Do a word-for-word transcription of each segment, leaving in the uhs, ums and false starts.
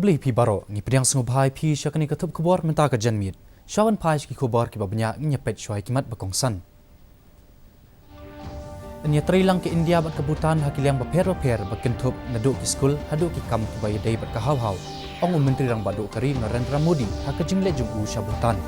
Khublei phi baroh, ngi pdiang sngewbha ïa phi sha kane ka thup khubor mynta ka janmiet. Shuwa ban phai sha ki khubor kiba bniah, ngin ïa peit shuwa ïa ki mat ba kongsan. Yn ïatrei lang ka India bad ka Bhutan ha ki liang bapher bapher, ba kynthup naduh ki skul haduh ki kam kiba ïadei bad ka haw haw, ong u Myntri Rangbah Duh ka ri Narendra Modi ha ka jingleit jong u sha Bhutan.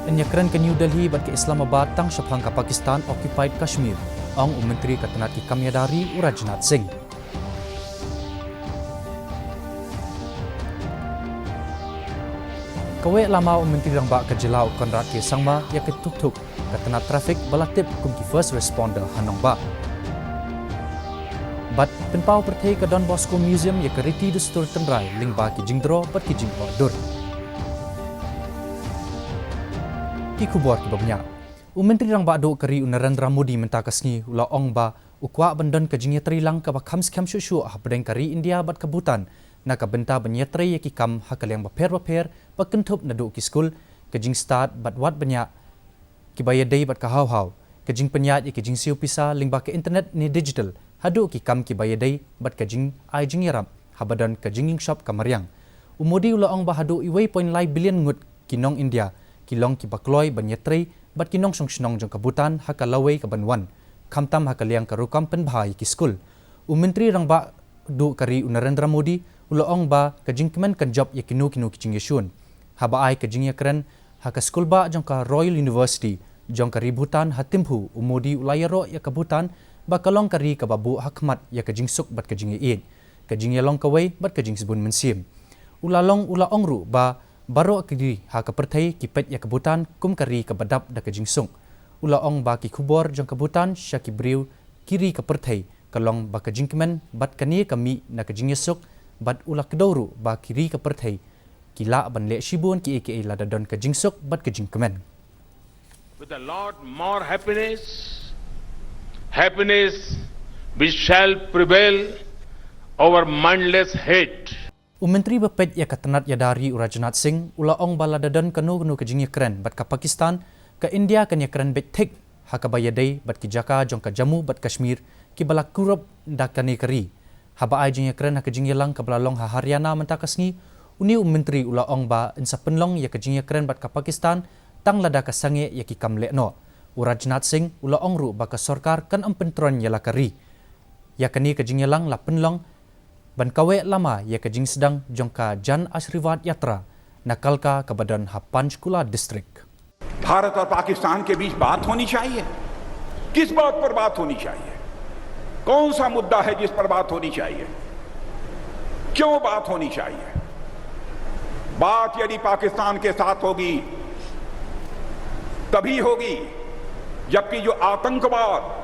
Yn ïakren ka New Delhi bad ka Islamabad tang shaphang ka Pakistan occupied Kashmir, ong u Myntri ka tnat ki kam ïada ri u Rajnath Singh. Kaweh lama u Myntri Rangbah ka jylla u Conrad K Sangma ïa ka tuk tuk ka tnat traffic ba la tip kum ki first responder ha nongbah. Bad pynpaw pyrthei ka Don Bosco Museum ïa ka riti dustur tynrai lyngba ki jingdro bad ki jingoh dur. Ki khubor kiba bniah. U Myntri Rangbah Duh ka ri u Narendra Modi mynta ka sngi u la ong ba u kwah ban don ka jingïatrei lang kaba kham skhem shuh shuh hapdeng ka ri India bad ka Bhutan na ka bynta ban ïatrei ïa ki kam ha ka liang bapher bapher, ba kynthup naduh ki skul, ka jingstad bad wad bniah kiba ïadei bad ka haw haw, ka jingpynïaid ïa ka jingsiew pisa lyngba ka internet ne digital, haduh ki kam kiba ïadei bad ka jingai jingïarap haba don ka jingïingshop ka mariang. U Modi u la ong ba haduh wei point lai billion ngut ki nong India ki long kiba kloi ban ïatrei bad ki nongshong shnong jong ka Bhutan ha ka lawei kaban wan, khamtam ha ka liang ka rukom pynbha ïa ki skul. U Myntri Rangbah Duh ka ri u Narendra Modi u la ong ba ka jingkmen kan jop ïa kino kino ki jingïashun. Haba ai ka jingïakren ha ka skulbah jong ka Royal University jong ka ri Bhutan ha Thimphu, u Modi u la ïaroh ïa ka Bhutan ba ka long ka ri kaba buh ha khmat ïa ka jingsuk bad ka jingïaieit, ka jingïalong kawei bad ka jingsbun mynsiem. U la long, u la ong ruh ba baroh ki ri ha ka pyrthei ki peit ïa ka Bhutan kum ka ri kaba dap da ka jingsuk. U la ong ba ki khubor jong ka Bhutan sha ki briew ki ri ka pyrthei ka long ba ka jingkmen bad kane ka mih na ka jingïasuk, bad u la kdew ruh ba ki ri ka pyrthei ki lah ban leh shibun kiei kiei lada don ka jingsuk bad ka jingkmen. With a lot more happiness, happiness which shall prevail over mindless hate. U Myntri ba peit ïa ka tnat ïada ri u Rajnath Singh u la ong ba lada don kano kano ka jingïakren bad ka Pakistan, ka India kan ïakren beit thik ha kaba ïadei bad ki jaka jong ka Jammu bad Kashmir kiba la kurup da kane ka ri. Haba ai jingïakren ha ka jingïalang kaba la long ha Haryana mynta ka sngi, une u Myntri u la ong ba yn sa pynlong ïa ka jingïakren bad ka Pakistan tang lada ka sangeh ïa ki kam lehnoh. U Rajnath Singh u la ong ruh ba ka sorkar kan ym pyntroiñ ïa la ka ri. Ïa kane ka jingïalang la pynlong ban kaweh lama ïa ka jingsdang jong ka Jan Ashirwad Yatra na Kalka kaba don ha Panchkula District. भारत और पाकिस्तान के बीच बात होनी चाहिए। किस बात पर बात होनी चाहिए? कौन सा मुद्दा है जिस पर बात होनी चाहिए? क्यों बात होनी चाहिए? बात यदि पाकिस्तान के साथ होगी, तभी होगी, जबकि जो आतंकवाद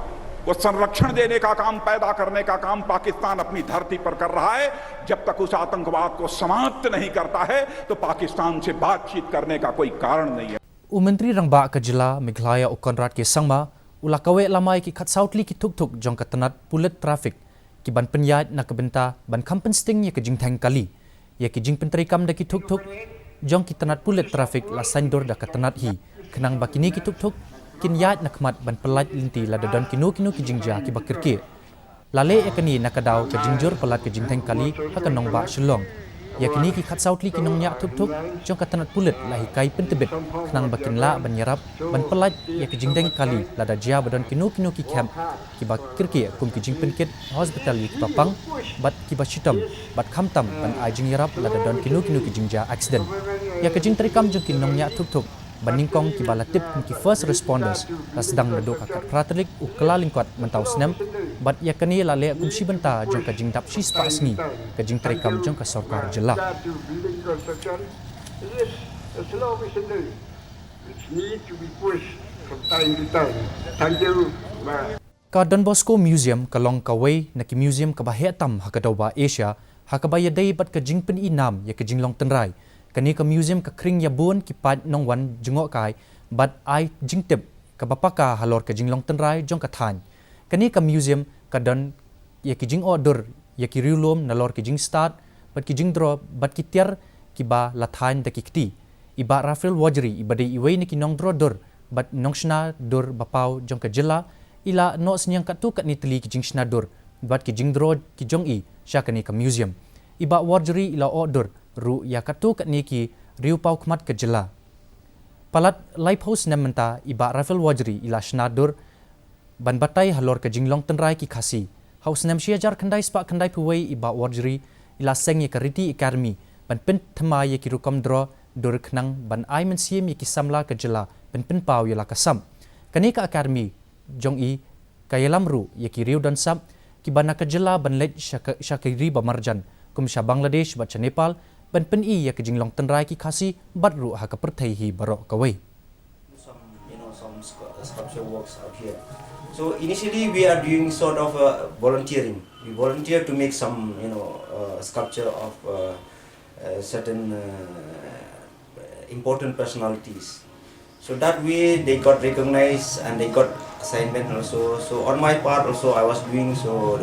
को संरक्षण देने का काम, पैदा करने का काम पाकिस्तान अपनी धरती पर कर रहा है, जब तक उस आतंकवाद को समाप्त नहीं करता है, तो पाकिस्तान से बातचीत करने का कोई कारण नहीं है। U Myntri Rangbah ka jylla Meghalaya u Conrad K Sangma u la kaweh lama ïa ki khatsaw tylli ki thuk thuk jong ka tnat pulit traffic ki ban pynïaid na ka bynta ban kham pynsting ïa ka jingtheng kali. Ïa ki jingpyntreikam da ki thuk thuk jong ki tnat pulit traffic la saiñdur da ka tnat hi, khnang ba kine ki thuk thuk kin ïaid na khmat ban pyllait lynti lada don kino kino ki jingjia kiba kyrkieh. La leh ïa kane na ka daw ka jingjur palat ka jingtheng kali ha ka nongbah Shillong. Ïa kine ki khatsaw tylli ki nongñiah thuk thuk jong ka tnat pulit la hikai pyntbit khnang ba kin lah ban ïarap ban pyllait ïa ka jingtheng kali lada jia ba don kino kino ki khep kiba kyrkieh, kum ki jingpynkit hospital ïa kiba pang bad kiba shitom, bad khamtam ban ai jingïarap lada don kino kino ki jingjia accident. Ïa ka jingtreikam jong ki nongñiah thuk thuk ba nyngkong kiba la tip kum ki first responders la sdang naduh ka khatphra tarik u Kyllalyngkot mynta u snem, bad ïa kane la leh kum shi bynta jong ka jingdap shispah sngi ka jingtreikam jong ka sorkar jylla. It's need to be pushed from time to time. Thank you. Bye. Ka Don Bosco Museum ka long kawei na ki museum kaba heh tam ha ka dewbah Asia ha kaba ïadei bad ka jingpyni nam ïa ka jinglong tynrai. Kane ka museum ka khring ïa bun ki paid nongwan jngohkai bad ai jingtip kaba paka halor ka jinglong tynrai jong ka thaiñ. Kane ka museum ka don ïa ki jingoh dur ïa ki riewlum nalor ki jingstad bad ki jingdro bad ki tiar kiba la thaiñ da ki kti. I Bah Raphael Wojri, iba dei iwei na ki nongdro dur bad nongshna dur ba paw jong ka jylla i la noh synñiang katto katne tylli ki jingshna dur bad ki jingdro ki jong i sha kane ka museum. I Bah Warjri i la oh dur ruh ïa katto katne ki riewpawkhmat ka jylla. Palat laiphew snem mynta i Bah Raphael Warjri i la shna dur ban batai halor ka jinglong tynrai ki Khasi. Ha u snem shi hajar khyndai spah khyndaiphew wei i Bah Warjri i la seng ïa ka Riti Academy ban pynthymmai ïa ki rukom dro dur khnang ban ai mynsiem ïa ki samla ka jylla ban pynpaw ïa la ka sap. Kane ka academy jong i ka ïalam ruh ïa ki riew don sap kiba na ka jylla ban leit sha ka, sha ki ri ba marjan kum sha Bangladesh bad sha Nepal ban pyni ïa ka jinglong tynrai ki Khasi bad ruh ha ka pyrthei hi baroh kawei. Some, you know, some scu- sculpture works out here. So initially we are doing sort of a volunteering. We volunteer to make some, you know, uh, sculpture of uh, uh, certain uh, important personalities. So that way they got recognized and they got assignment also. So on my part also I was doing, so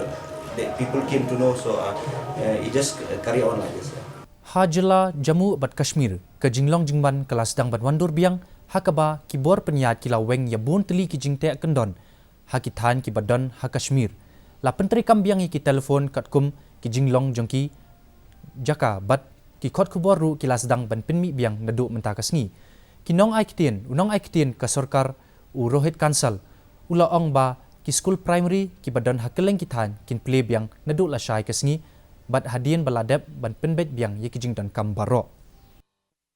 the people came to know. So uh, uh, it just carry on like this. Yeah. Ha jylla Jammu bad Kashmir, ka jinglong jingman ka la sdang ban wandur biang, ha kaba ki bor pynïaid ki la weng ïa bun tylli ki jingteh kyndon ha ki thaiñ kiba don ha Kashmir. La pyntreikam biang ïa ki telephone katkum ki jinglong jong ki jaka bad ki kot khubor ruh ki la sdang ban pynmih biang naduh mynta ka sngi. Ki nongai ktien, u nongai ktien ka sorkar, u Rohit Kansal, u la ong ba ki skul primary kiba don ha kylleng ki thaiñ kin plie biang naduh lashai ka sngi bad hadien ba la dep ban pynbeit biang ïa ki jingdonkam baroh.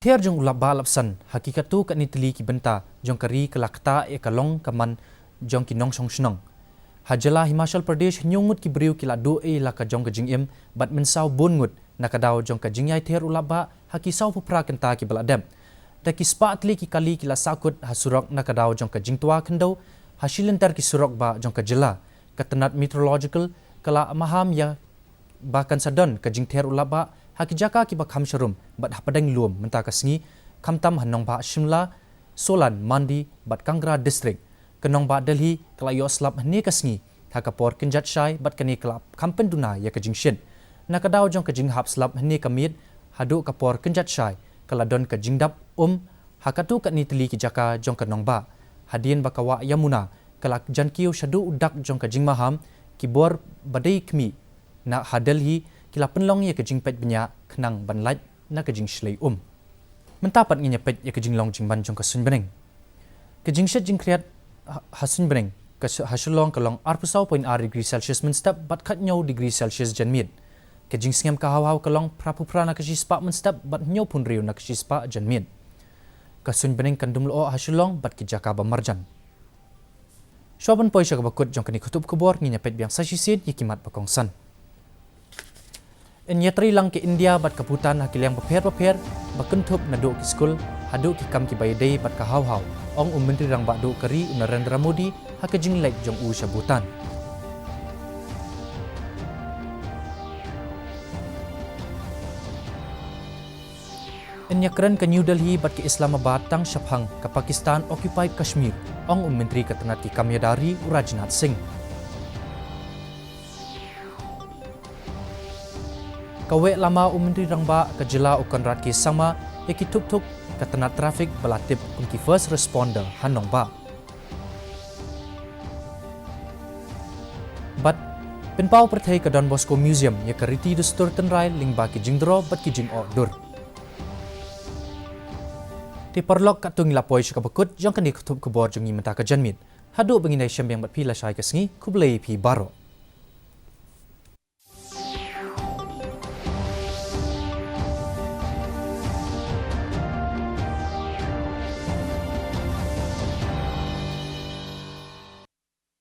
Ther jong u lap bah lap san ha ki katto katne tylli ki bynta jong ka ri ka la ktah ïa ka long ka man jong ki nongshong shnong. Ha jylla Himachal Pradesh hynñiew ngut ki briew ki la duh ei la ka jong ka jingim bad mynsaw bun ngut na ka daw jong ka jingïai ther u lap bah ha ki sawphew phra kynta kiba la dep. Da ki spah tylli ki kali ki la sahkut ha surok na ka daw jong ka jingtwa khyndew ha shilynter ki surok bah jong ka jylla. Ka tnat meteorological ka la maham ïa ba kan sa don ka jingther u lap bah ha ki jaka kiba kham sharum bad hapdeng lum mynta ka sngi, khamtam ha nongbah Shimla, Solan, Mandi bad Kangra district. Ka nongbah Delhi ka la ïoh slap hynne ka sngi ha ka por kynjat shai bad kane ka la kham pynduna ïa ka jingshit. Na ka daw jong ka jinghap slap hynne ka miet haduh ka por kynjat shai ka la don ka jingdap um ha katto katne tylli ki jaka jong ka nongbah. Hadien ba ka wah Yamuna ka la jan kiew shaduh u dak jong ka jingmaham, ki bor ba dei khmih na ha Delhi ki la pynlong ïa ka jingpeit bniah khnang ban lait na ka jingshlei um. Mynta pat ngin ïa peit ïa ka jinglong jingman jong ka suiñ bneng. Ka jingshit jingkhriat ha, ha suiñ bneng ka sh- ha Shillong ka long arphew saw point ar degree Celsius mynstep bad khathynñiew degree Celsius janmiet. Ka jingsngem ka haw haw ka long phraphew phra na ka shispah mynstep bad hynñiewphew hynriew na ka shispah janmiet. Ka suiñ bneng kan dum lyoh ha Shillong bad ki jaka ba marjan. Shuwa ban poi sha kaba kut jong kane ka khutup khubor ngin ïa peit biang sa shisien ïa ki mat ba kongsan. Yn ïatrei lang ka India bad ka Bhutan ha ki liang bapher bapher ba kynthup naduh ki skul haduh ki kam kiba ïadei bad ka haw haw, ong u Myntri Rangbah Duh ka ri u Narendra Modi ha ka jingleit jong u sha Bhutan. Yn ïakren ka New Delhi bad ka Islamabad tang shaphang ka Pakistan occupied Kashmir, ong u Myntri ka tnat ki kam ïada ri u Rajnath Singh. Ka wei lama u Myntri Rangbah ka jylla u Conrad K Sangma ïa ki thuk thuk ka tnat traffic ba la tip kum ki first responder ha nongbah. Bad pynpaw pyrthei ka Don Bosco Museum ïa ka riti dustur tynrai lyngba ki jingdro bad ki jingoh dur. Te paralok, katto ngi la poi sha kaba kut jong kane ka khutup khubor jong ngi mynta ka janmiet. Haduh ba ngin ïashem biang bad phi lashai ka sngi, khublei phi baroh.